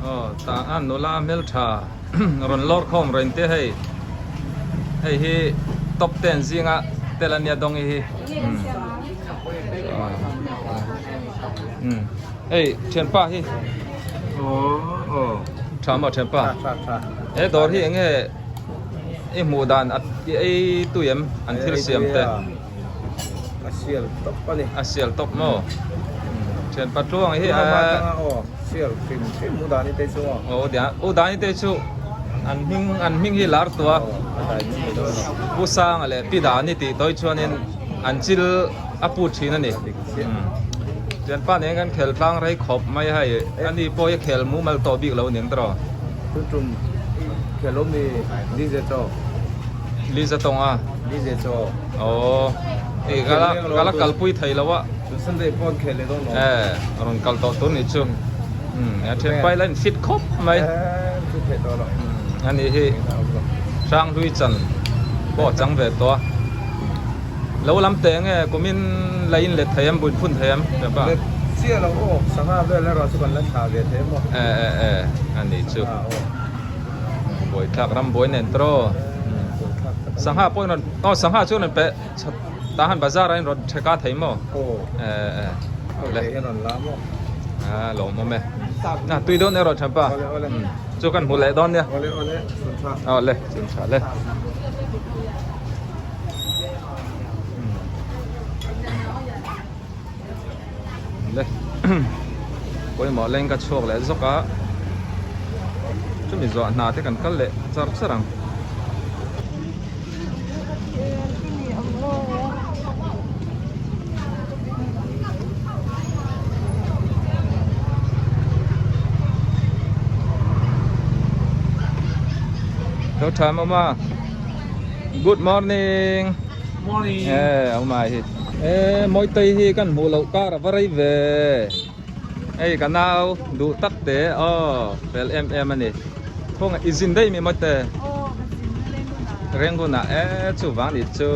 Aw tah a nula hmeltha rawn lawr khawm reng te hei hei hi top ten zinga tel ania dawngi hi hei thianpa hi aw tha maw thianpa he dawr hi enge i hmuh dan a ei tui em an thil siam te. A sial tawp a ni. A sial tawp maw? Thian patluang hi a. Aw sial hrim hrim U Dani te chu aw. Aw U Dani te chu an hming an hming hi lar tua. Pu Sanga leh Pi Dani tih tawi chuanin an chil a put thin a ni. Thianpa nen kan khel tlang rei khawp mai hei ani pawh hi a khel mumal tawh bik lo ning tawh. Tutum khel awm i Lize chaw. Liza tawng a. Lize chaw. Aw ei ka la ka la kalpui thei lo a. Chu Sunday pawn khel leh dawn lo. Eh rawn kal tawh tur ni chu. Umm a then pai la in fit khawp mai. Eh fit thei tawh lo. Umm ani hi Hranghlui chan pawh a chang ve tawh a. Lo lam teh nge kumin la in let thei em bun phun thei em Hrapa? Let chiah lo aw sangha vel erawh chu kan la thlah ve thei em aw. Eh eh eh ani chu. Buaithlak ram buai nen tawh sangha pawh in rawn aw sangha chu rawn pe tah han bazar ah in rawn theka thei maw eh eh le a lawmawm e na tui dawn erawh tha pa chu kan hmu leh dawn nia aw le chun tha le Le pawimawh leng ka chhuak leh zawk a chumi zawh hna te kan kal leh char char ang. Tho tha mama Good morning Morning Eh ông mai hi Eh moi tây hi kan hmuh loh kar a va rei ve Hei ka nau duh tak te aw fel em em a ni Khawngaih i zin daih mi maw te Rengun ah eh chu vang nih chu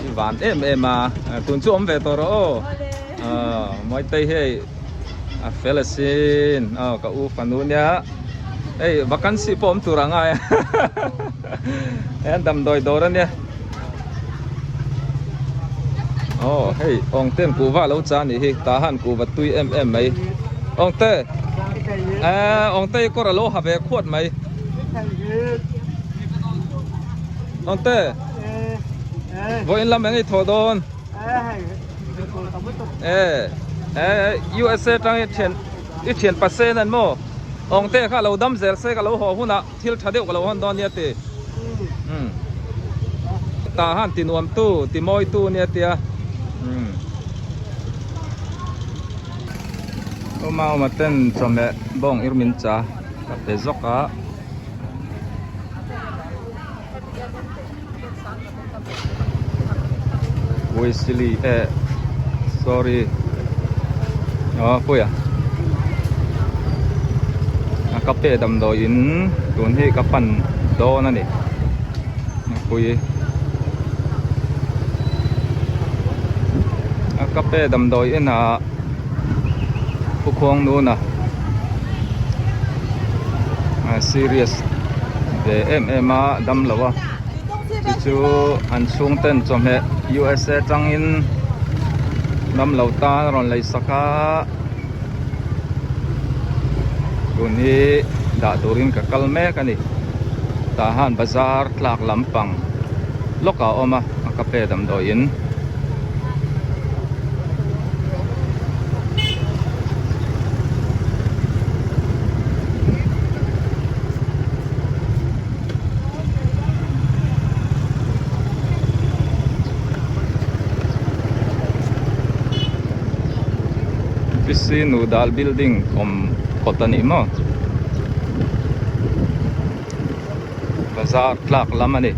i van em em a tun chu awm ve tawh rawh aw Aw moi tây hi a fel asin aw ka u fanu nia Hei vacancy pawh awm tur a ngai a Hei an damdawi dawr a nia Aw hei Awngte an kuhva a lo cha a nih hi tah han kuhva tui em em mai Awngte eh Awngte hi kawr a lo ha ve khuat mai Awngte vawiin lam eng i thawh dawn eh eh USA tang i thian i thian pasen an maw Awngte kha a lo dam zel se ka lo haw hunah. Thil tha deuh ka lo hawn dawn nia ti. Umm. Tah han ti nuam tu, ti mawi tu nia tia. Umm. Awma awma ten chawhmeh bawng ir min cha ka pe zawk a. Wesley eh sorry aw puia a ka pe damdawi in tun hi ka pan dawn a ni pui a ka pe damdawi in ah khukhuang nun a serious ve em em a dam lo a chu chu an chhung ten chawhmeh USA tangin dam lo tan a rawn lei sak a tun hi dah turin ka kal mek a ni tah han bazar tlak lampang lawkah a awm a a ka pe damdawiin. Visi Nudal building awm kawt a ni maw bazar tlak lam a ni.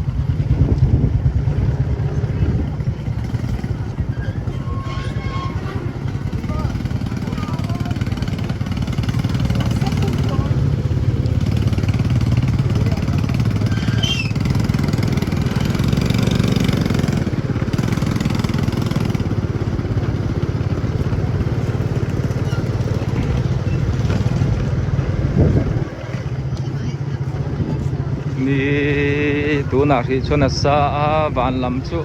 Ni tunah hrih chuan a sa a van lam chu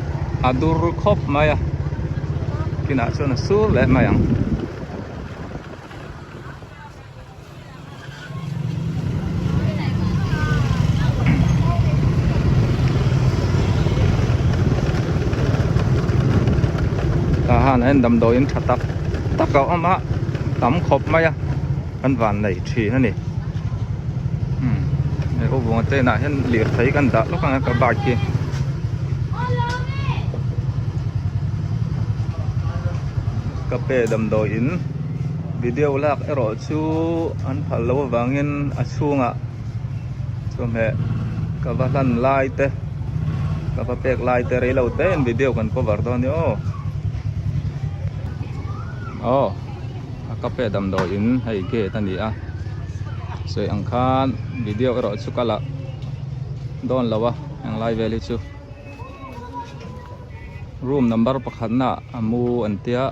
a dur khawp mai a kinah chuan a sur leh mai ang. Tah hian a damdawiin tha tak tak a awm a tam khawp mai a kan van nei thin a ni umm he u vunga te inah hian lirthei kan dah lawk ang a ka bike hi. Ka pe damdawiin video lak erawh chu an phal loh avangin a chhungah chawhmeh ka va hlan lai te ka va pek lai te rei lo te in video kan cover dawn a ni aw aw a ka pe damdawiin hei gate a ni a sawi ang khan video erawh chu ka la dawn lo a englai vel hi chu. Room number pakhat na a mu an tia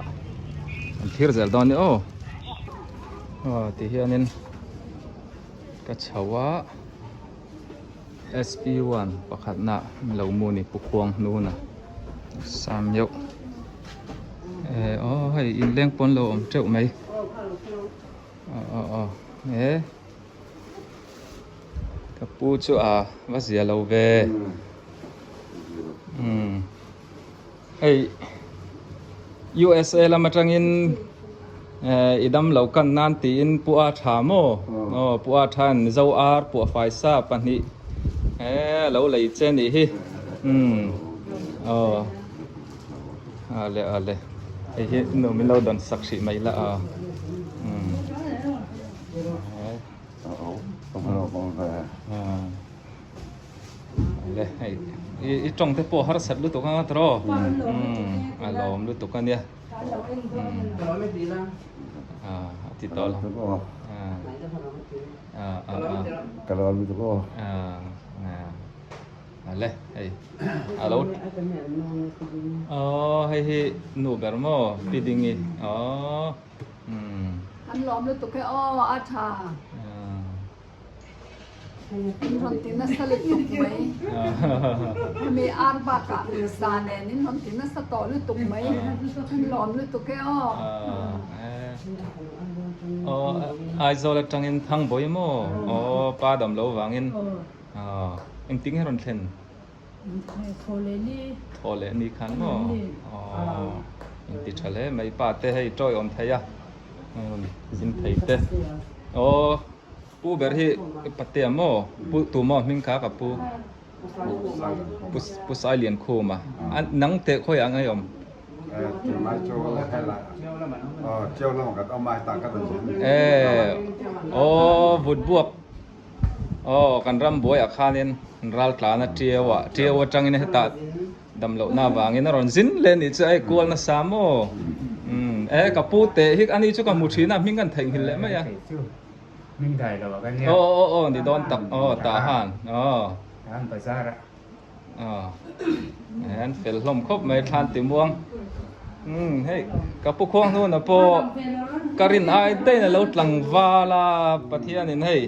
an thlir zel dawn a ni aw aw ti hianin ka chho a sp one pakhat na lo mu ni pu khuang hnun a sam deuh eh aw hei inleng pawn lo awm teuh mai aw aw aw eh. Ka pu chu a va zia lo ve umm hei USA lam atangin eh i dam lo kan nan tiin pu a tha maw aw pu a than Mizo ar puah faisa pahnih eh lo lei che nih hi umm aw ale ale hei hi nu min lo dawn sak hrih mai la a umm. I tawng te pawh harsat lutuk anga tawh a lawm lutuk a nia a ti tawh lo ale hei alo aw hei hi nu ber maw pi dingi aw. An lawm lutuk e aw a tha. In rawn ti nasa lutuk mai. Hemi ar bakah sa nen in rawn ti nasa tawh lutuk mai. An lawm lutuk e aw. Aw Aizawl atangin Thangbawi maw? Aw pa dam lo vangin engtin nge rawn thlen? Thaw leh ni khan maw aww inti tha hle mai pa te hei tawi awm thei a zin thei te aw pu ber hi patea maw pu tu maw hming kha ka pu pu Sailian Khuma a nang teh khawiah ang ei awm aw vut buak. Aw kan ram buaiah khanin ral tlan a tiau a, tiau atangin hetah dam lohna avangin a rawn zin leh anih chu a ei kual nasa maw? Umm e ka pu teh hi ani chu ka hmu thin a hming kan theihnghilh leh mai a. Aw aw aw ni dawn tak aw tah han aw. Aw an fel hlawm khawp mai thlan ti muang umm hei ka pu khuang hnuna pawh ka rin ai daih in a lo tlangval a Pathianin hei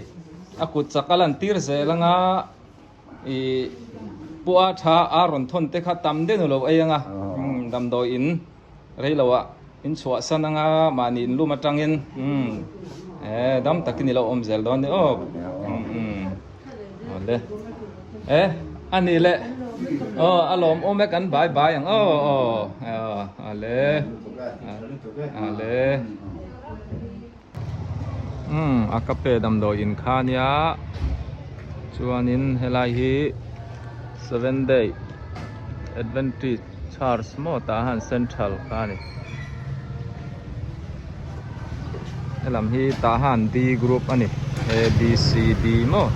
a kut chak a lan tir zel anga ih pu a tha a rawn thawn te kha tam deuh lo ei anga umm damdawi in rei lo ah in chhuah san anga mahni in lum atangin umm eh dam takin i lo awm zel dawn a ni aw umm umm awle eh a ni le aw a lawm awm e kan bai bai ang aw aw awle awle umm a ka pe damdawi in kha nia chuanin helai hi seven day adventist church maw tah hian central kha a ni helam hi tah hian D group a ni A B C D maw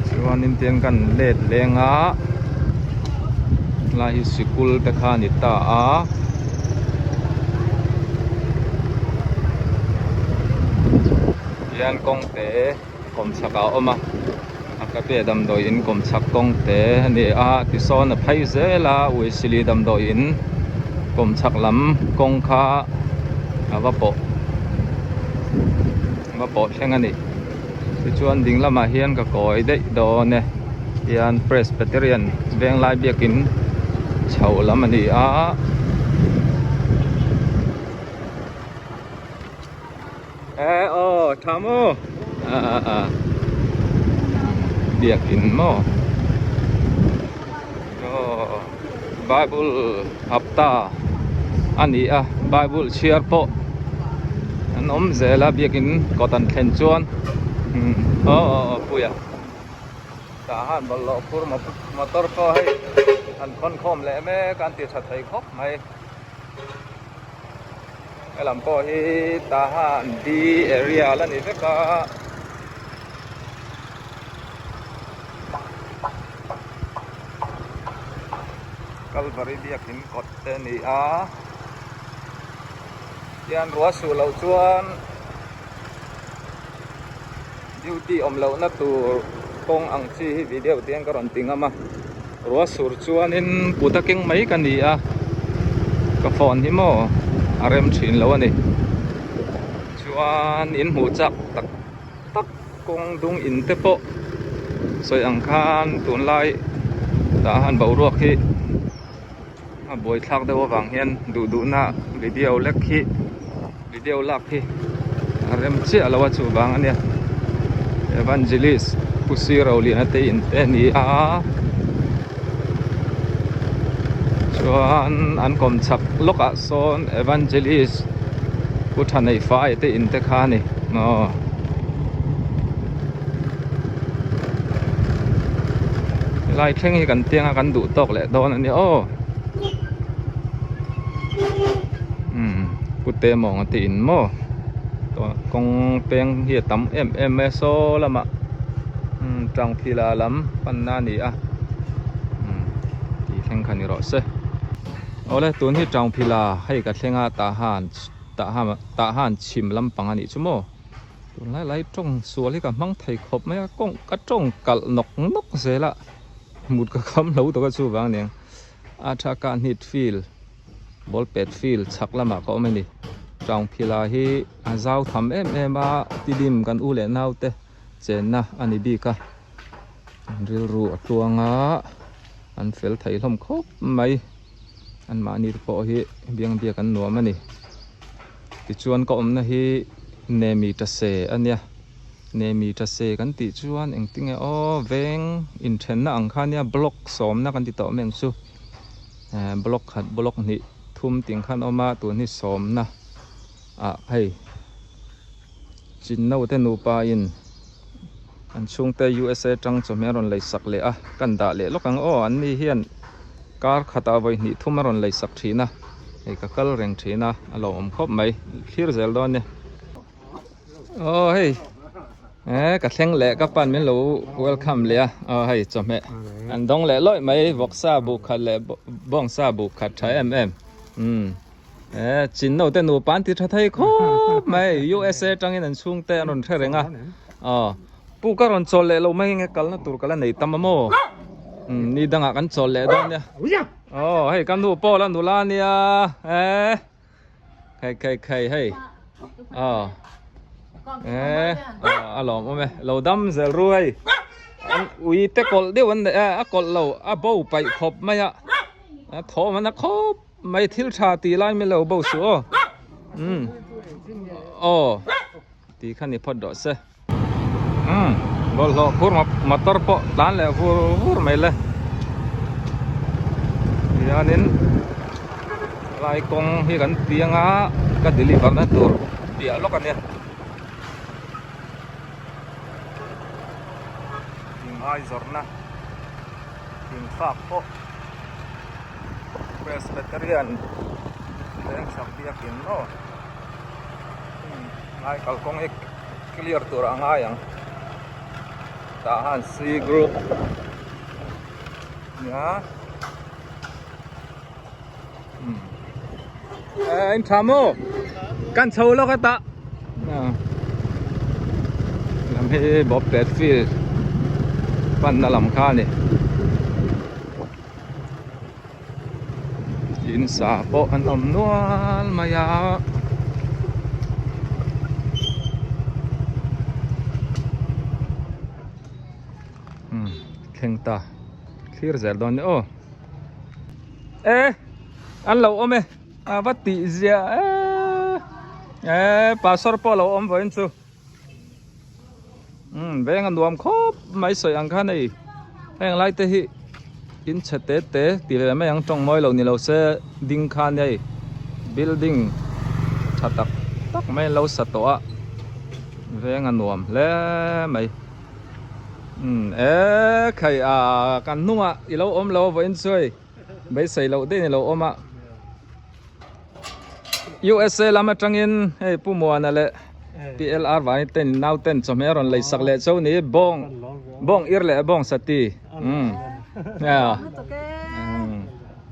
chuanin tiang kan let leng a helai hi sikul te kha a ni ta a. Hian kawng te kawm chhak ah a awm a a cafe damdawi in kawm chhak kawng te a ni a tisawn a phei zel a uisili damdawi in kawm chhak lam kawng kha a va pawh. va pawh thleng a ni tichuan ding lamah hian ka kawi daih dawn e hian Presbyterian Venglai biakin chho lam a ni a. E aw tha maw a a a biakin maw aw bible hapta a ni a bible chhiar pawh an awm zel a biakin kawt an thlen chuan aw aw aw puia tah han bawlhhlawh phur motor pawh hei an khawn khawm leh mek a an ti tha thei khawp mai. Helam pawh hi Tahan D area la ni vek a. Kalvari biakin kawt te a ni a. Tian ruah suh loh chuan duty awm lohna tur kawng ang chi hi video te hian ka rawn ti ngam a ruah sur chuanin kut a keng mai ka ni a ka phone hi maw a rem thin lo a ni chuan in hmuh chak tak tak kawng dung in te pawh sawi ang khan tunlai tah han boruak hi a buaithlak deuh avang hian duh duhna video lek hi video lak hi a rem chiah lo a chuvang a nia evangelist pu siroliana te in te a ni a chuan an kawm chhak lawkah sawn evangelist pu thaneihfai te in te kha a ni aw. Helai thleng hi kan tiang a kan duh tawk leh dawn a nia aw umm kute mawng a tiin maw kawng peng hi a tam em em mai a saw lamah umm tangphila lam panna a ni a umm tih thleng kha ni rawh se awle tun hi tangphila hei ka thleng a tah han tah han chhim lampang a nih chu maw. Tunlai lai tawng sual hi ka hmang thei khawp mai a kawng ka tawng kalh nawk nawk zel a mut ka kham lo tawk a chuvang aniang a tha ka hnit field ball pet field chhak lamah ka awm a ni tawng phila hi a zau tham em em a tidim kan u leh nau te chenna a ni bik a an rilru a tluang a an fel thei hlawm khawp mai anmahni te pawh hi biang biak an nuam a ni. Tichuan ka awmna hi Nemi Tase a nia, Nemi Tase kan tih chuan engtinge aw veng inthenna ang kha nia block sawmna kan ti tawh mai ang chu eh block khat block hnih thum ting khan a awm a tun hi sawmna ah hei Chinno te nupa in an chhungte USA tang chawhmeh a rawn lei sak leh a kan dah leh lawk ang aw an ni hian. Kar khatah vawi hnih thum a rawn lei sak thin a, hei ka kal reng thin a, a lo awm khawp mai, thlir zel dawn nia. Aw hei eh ka thleng leh ka pan min lo welcome leh a, aw hei chawhmeh an dawng leh lawih mai vawksa buk khat leh bawngsa buk khat tha em em umm eh chinno te nupa an ti tha thei khawp mai USA atangin an chhungte an rawn hre reng a aw. Pu ka rawn chawl leh lo mai nge kalna tur ka la nei tam a maw umm ni dangah kan chawl leh dawn nia aw hei ka nu pawh la nula nia eh khei khei khei hei aw eh a lawm awm e lo dam zel ru hei an ui te kawlh deuh an neih a a kawlh lo a bo paih khawp mai a a thawm an a khawp mai thil tha tih lai mi lo bo suh aw umm aw tih kha ni phawt rawh se. Umm bawlhhlawh phur motor pawh tlan leh vur vur mai le tihianin lai kawng hi kan piang a ka deliver na tur piah lawk a nia thing ai zawrhna thing fak pawh presbyterian vengchhak biakin maw lai kalkawng hi. Clear tur a ngai ang tah han C group nia um eh in tha maw kan chho lawk a tah lam hi bawp pet field panna lam kha a ni In sa pawh an awm nual mai a. thleng ta thlir zel dawn nia aw e an lo awm e a va tih zia e e pastor pawh a lo awm vawiin chu umm veng a nuam khawp mai sawi ang khan hei heng lai te hi in chhe te te tih leh mai ang tawng mawi lo ni lo se ding khan hei building tha tak tak mai an lo sa tawh a veng a nuam hle mai umm e khai a kan hnungah i lo awm lo a vawiin chu hei beisei loh daih in i lo awm a USA lam atangin hei Pu Muana leh PLR vangin ten nau ten chawhmeh a rawn lei sak leh chauh ni bawng bawng ir leh bawng sati umm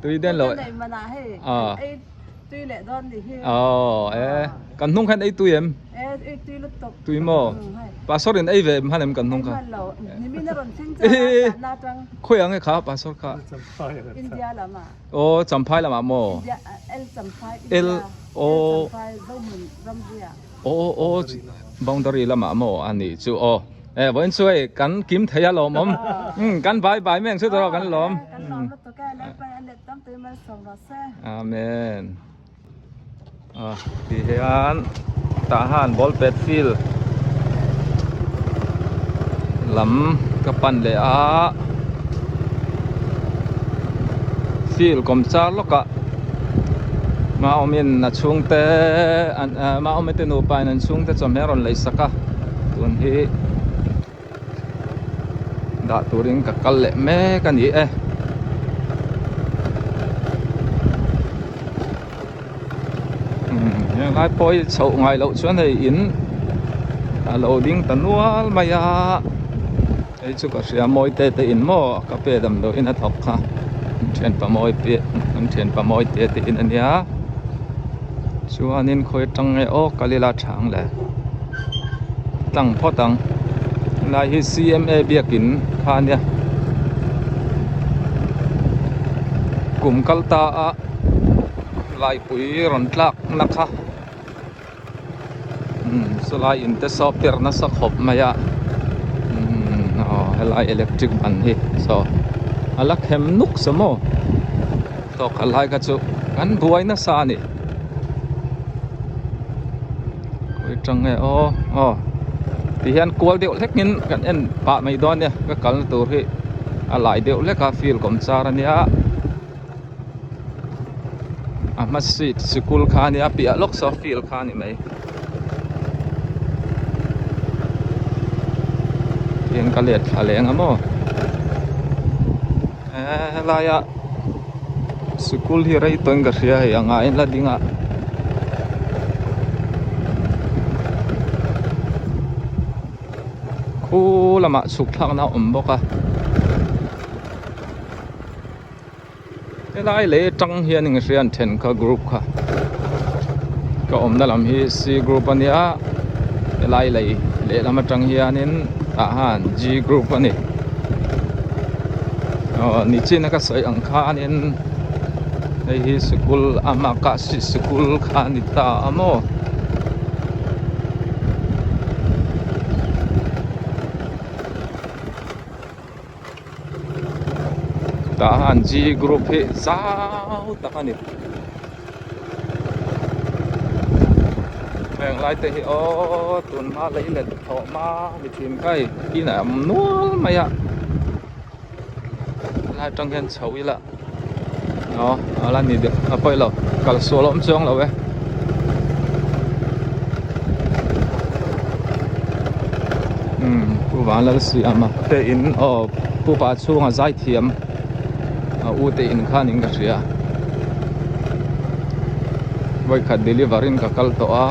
tui den lo aw e kan hnung khan ei tui em tui maw pastor in ei ve hman em kan hnung kha khawi ang e kha pastor kha Aw Champhai lamah maw? L O Aw aw boundary lamah maw a nih chu aw e vawiin chu hei kan kim thei a lawmawm umm kan bai bai mek chu tawh kan lawm Amen ah ti hian tah han ball pet field lam ka pan leh a field kawm char lawk ah Maawmin a chhungte an ah Maawmi te nupa in an chhungte chawhmeh a rawn lei sak a tun hi dah turin ka kal leh mek a ni e. Heng lai pawh hi chhoh ngai loh chuan hei in a lo ding ta nual mai a hei chu ka hria mawi te te in maw ka pe damdawi in a thawk kha an thianpa mawi te an thianpa mawi te te in a nia chuanin khawi atang nge aw kal ila tha ang le tlang phawt ang helai hi C_M_A biakin kha a nia kum kal ta a. Laipui rawn tlak na kha umm chulai in te saw per nasa khawp mai a umm aw helai electric ban hi saw a la khem nuk sa maw tawk a lai kha chu kan buai nasa a ni khawi tang nge aw aw ti hian kual deuh hlek in kan en pah mai dawn nia ka kalna tur hi a lai deuh hlek a field kawm char a nia. A hma seat sikul kha a nia piah lawk saw field kha a ni mai tihian ka let thla leng a maw eee helaia sikul hi rei tawhin ka hria hei a ngaiin la ding a. Khu lamah chhuk thlakna a awm bawk a. Helai lei atang hian eng hria an then kha group kha ka awmna lam hi C group a nia helai lei lehlam atang hianin tah han G group a ni aw nichina ka sawi ang khanin hei hi sikul ama kahsi sikul kha a ni ta a maw. Tah han G group hi zau tak a ni heng lai te hi aw tun hma lei let thawh hma mi thin kha hei inah a awm nual mai a helai atang hian chho ila aw a la ni deuh a pawi lo kal sual a awm chuang lo e. Umm Pu Vanlalsiama te in aw Pu Pa chhunga zai thiam a u te in khan in ka hria vawikhat deliver in ka kal tawh a.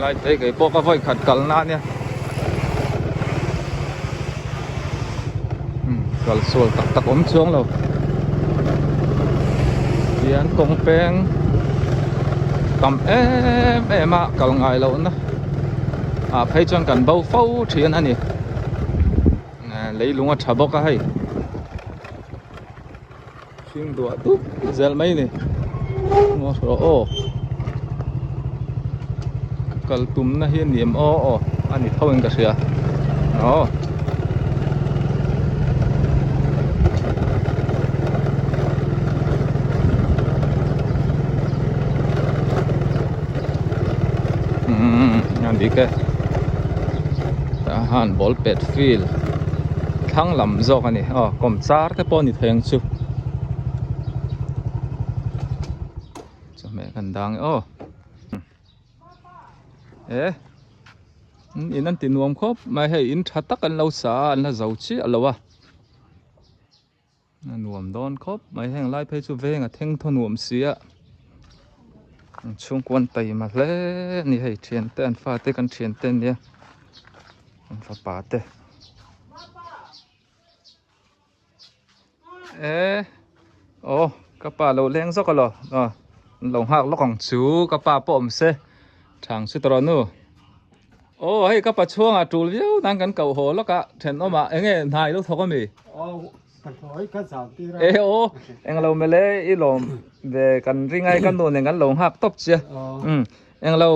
Lai phei kei pawh ka vawi khat kal na ania kal sual tak tak awm chuang lo tihian kawng peng tam em em a kal ngai loh na ah phei chuan kan bo fo thin a ni leilung a tha bawk a hei. Hring duah dup zel mai ni. Ngaw rawh aw. Kal tumna hi a ni em aw aw a ni tho in ka hria aw. Umm a dik e tah han ball pet field thlang lam zawk a ni aw kawmchar te pawh a ni thei ang chu chawhmeh kan dang e aw. E in an ti nuam khawp mai hei in tha tak an lo sa a an la zo chiah lo a a nuam dawn khawp mai heng lai phei chu veng a thleng thaw nuam si a an chhungkua an taima hle a ni hei thian te an fate kan thian te ania an fapa te. E aw ka pa lo leng zawk alo aw an lo nghak lawk ang chu ka pa pawh awm se thang chu tawh nu aw hei ka pa chhuangah tul viau nan kan koh haw lawk a thenawmah eng nge hna i lo thawk ami e aw englo mele i lawm ve kan ring ai ka nu nen kan lo nghak tawp che um englo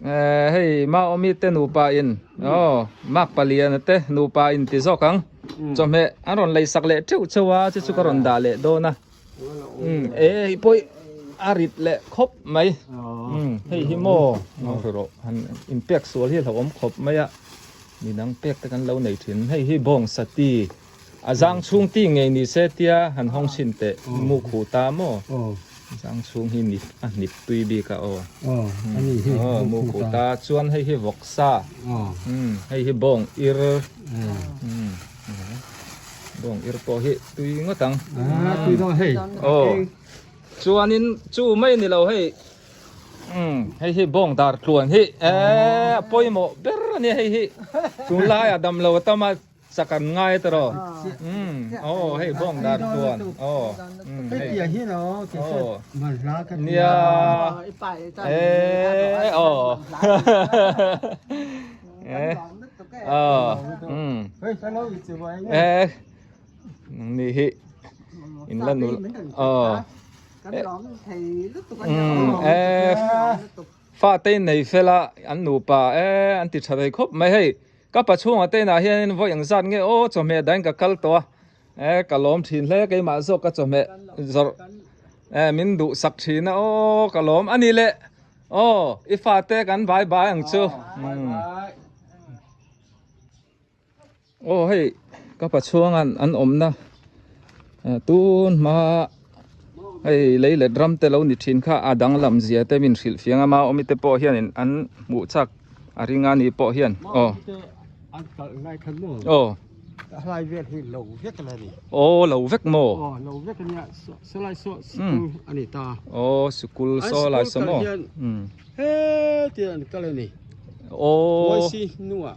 Eh hei Maomi te nupa in aw Mark Paliana te nupa in ti zawk ang chawhmeh an rawn lei sak leh teuh cheu a chu chu ka rawn dah leh dawn a um e hei pawh a rit leh khawp mai um hei hi maw rawh han in pek sual hi a hlauhawm khawp mai a midang pek te kan lo nei thin hei hi bawng sati A zang chhung ti ngei ni se tia han hawng chhin teh mu khu ta maw? Zang chhung hi nip a hnip tui bik a aw. Aw mu khu ta chuan hei hi vawksa hei hi bawng ir bawng ir pawh hi tui ngawt ang. Aw chuanin chu mai ni lo hei hei hi bawng dar tluan hi a pawimawh ber a nia hei hi tunlaiah damlo a tam a. Chak an ngai ta rawh. Umm aw hei bawng dar chuan aw umm hei Hetiang hi lo ti chu man hla ka ti nia e aw e aw umm e nang ni hi in la nul aw umm e Fate in nei fel a an nupa e an ti tha thei khawp mai hei. Ka pa chhungah te inah hianin vawi engzat nge aw chawhmeh dahin ka kal tawh a, e ka lawm thin hle keimah zawk ka chawhmeh zawrh e min duhsak thin a aw ka lawm a ni le aw i fate kan bai bai ang chu aw hei ka pa chhunga an awmna tun hma hei lei let ram te lo ni thin kha a danglam zia te min hrilh fiang a maawmi te pawh hianin an hmuh chak a ring a ni pawh hian aw an kalh lai khan maw aw a hlai vel hi lo vek la ni aw lo vek maw aw lo vek ania salai saw sikul ani ta aw sikul saw lai saw maw he tian an kal ani aw YC hnungah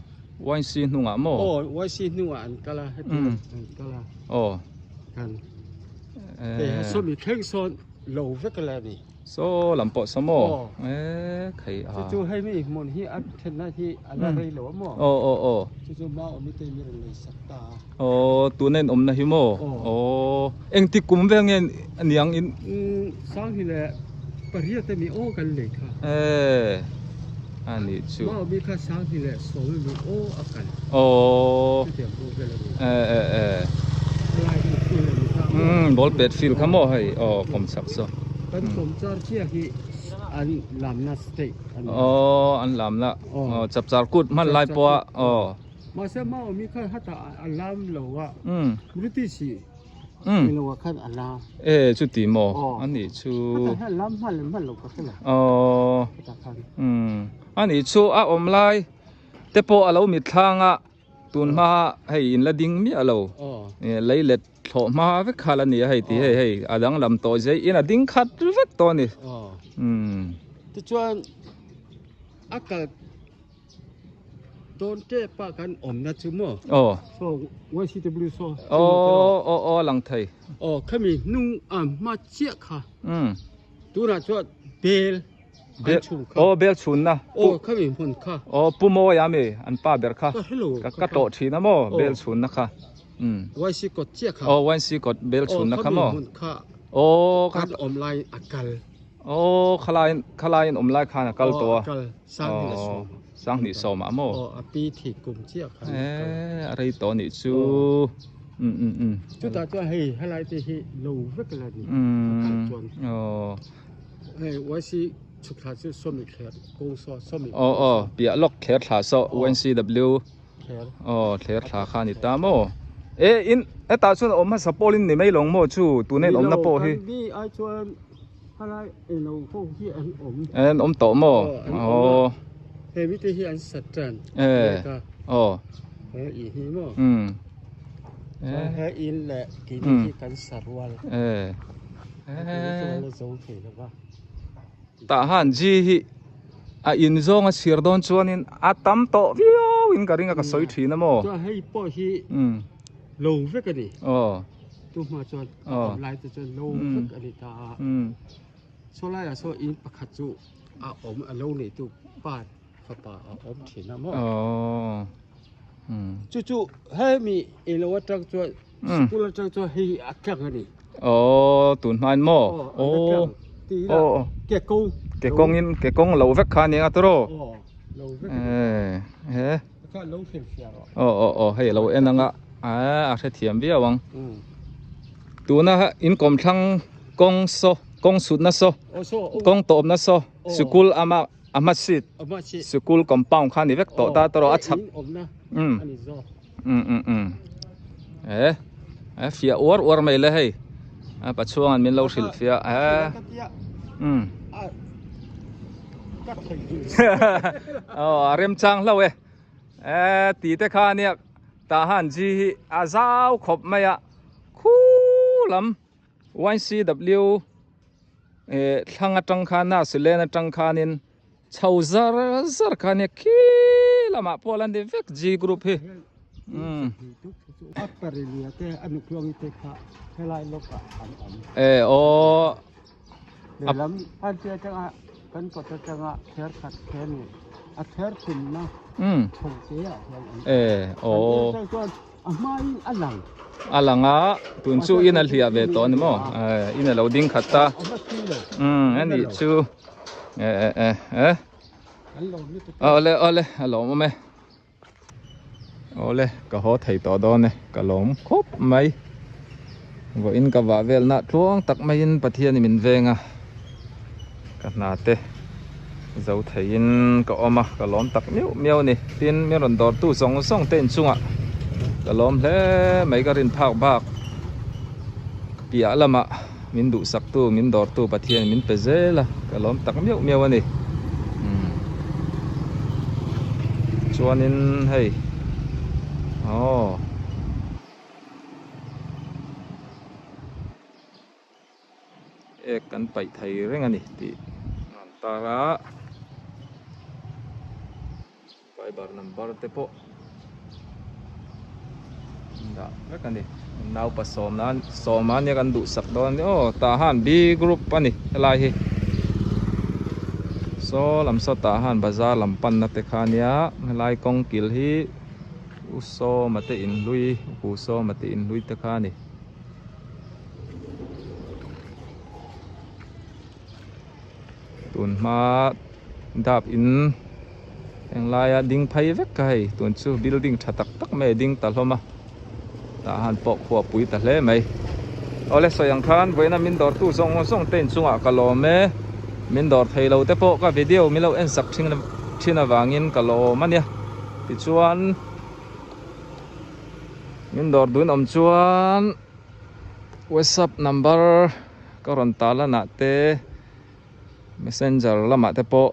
YC hnungah maw aw YC hnungah an kal a hetiang an kal a aw kan eh saw mi thleng sawn lo vek la ni Saw lam pawh saw maw? E khai a. Chu chu hei mi hmun hi a thenna hi a la rei lo a maw? Aw aw aw. Chu chu mau awm te mi rawn lei sak ta a. Aw tuna in awmna hi maw? Aw engtik kum vel nge aniang in? Sang hi leh pariat te mi aw kan lei kha. E a nih chu. Mau mi kha sang hi leh sawm mi aw a kal. Aw. Chutiang pawh vel a ni. E e e. Helai hi field a ni kha maw? Umm ball pet field kha maw hei aw kawm chak saw. Kan kawmchar chiah hi an lamna state a ni a. Aw an lamna aw chapchar kut hman lai pawha aw. Mahse Maomi khan hata a lam lo a British hi eng lo ah khan a lam. E chuti maw a nih chu. Hata hian lam hman leh hman lo ka hre lo. Aw Heta khan. A nih chu a awm lai te pawh a lo mitthlâng a. Tun hma hei in la ding miah lo lei let thlawh hma vek kha la ni a hei tih hei hei a danglam tawh zia in a ding khat vek tawh a ni. Tichuan a kal dawn tep a kan awmna chu maw saw YCW saw aw aw aw lang thei aw khami hnung a hma chiah kha tunah chuan bel Bel aw bel chhunna aw khami hmun kha aw pu mawi a mi an pa ber kha ka hello ka tawh thin a maw bel chhunna kha um YC kawt chiah kha aw YC kawt bel chhunna kha maw hmun kha aw kan awm lai a kal. Aw khalai khalai in awm lai khan a kal tawh a. Kal sanghnih leh sawm. Sanghnih sawm ah maw? Aw a pi thih kum chiah khan a kal. Eh a rei tawh anih chu. Um um um. Chutah chuan hei helai te hi lo vek la ni a kal chuan. Aw. Hei YC chhuk thla chu sawmi thler kawng saw sawmi. Aw aw piah lawk thler thla saw YCW. Thler. Aw thler thla kha a ni ta maw? Eh in hetah chuan a awm hmasa pawl in ni mai lawng maw chu tuna in awmna pawh hi. Ni lo kan ni ai chuan. Helai eng lo ho hi an awm. An awm tawh maw? Aw, an awm a. He mite hi an sat tan. Eh. Aw. He i hi maw? Um. Chuan he in leh keini hi kan sa rual. Eh. Kan la zo thei lo va. Tah han G hi a in zawng a chhir dawn chuanin a tam tawh viau in ka ring a ka sawi thin a maw? Chuan hei pawh hi lo vek a ni. Aw. Tu hma chuan a awm lai te chuan lo vek a ni ta a. Saw laiah saw in pakhat chu a awm a lo neitu pa fapa a awm thin a maw. Chu chu hemi ilo atang chuan school atang chuan hei a tlang a ni. Aw tun hmain maw? Aw ti ila ke kawng. Ke kawngin ke kawng lo vek kha a ni anga tawrh. Aw lo vek. He. Kha lo hrilhfiah rawh. Aw aw aw hei a lo en anga a hrethiam viau ang. Tuna in kawmthlang kawng saw kawng sutna saw kawng tawpna saw sikul ama a hma seat sikul compound kha a ni vek tawh ta tawrh a chhak um um um um eh a fiah uar uar mai le hei a pachhuangin min lo hrilhfiah eh um aw a remchang hlauh e eh tih te kha ania tah han ji hi a zau khawp mai a khu lam YCW eh thlang atang khan a silen atang khanin chho zar zar kha ania khi lamah pawh a la ni vek G group hi umm. Eh aw. Lehlam an tia atanga kan kawt atanga thler khat thler ni a thler thumna chho te ah hian an aw chuan a hmain a lang a lang a tun chu in a hliah ve tawh a ni maw in a lo ding khat ta a nih chu eh eh eh awle awle a lawmawm e Awle ka haw thei tawh dawn e, ka lawm khawp mai. Vawiin ka vah velna tluang tak maiin Pathianin min veng a, ka hna te zo theiin ka awm a, ka lawm tak miau miau a ni. Tin, min rawn dawrtu zawng zawng te inchungah ka lawm hle mai, ka rin phak bak piah lamah min duhsaktu, min dawrtu Pathianin min pe zel a, ka lawm tak miau miau a ni. Chuanin hei aw ek kan paih thei reng a ni tih a rawn tar a fiber number te pawh dah vek a ni naupa sawm nan sawm a nia kan duhsak dawn a ni aw tah han B group a ni helai hi saw lam saw tah han bazar lam panna te kha ania helai kawng kil hi u sawma te inhlui u sawma te inhlui te kha a ni. Tun hma dap in englaia ding phei vek kha hei tun chu building tha tak tak mai a ding ta hlawm a tah han pawh khuah pui ta hle mai awle sawi ang khan vawiina min dawr tu zawng zawng te inchungah ka lawm e min dawr thei lo te pawh ka video min lo en sak thin thin avangin ka lawm a nia tichuan min dawr dun awm chuan whatsapp number. Ka rawn ta lanah te messenger lamah te pawh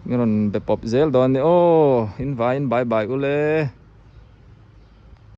min rawn be pawp zel dawn a ni aw in vaiin bye bye ule.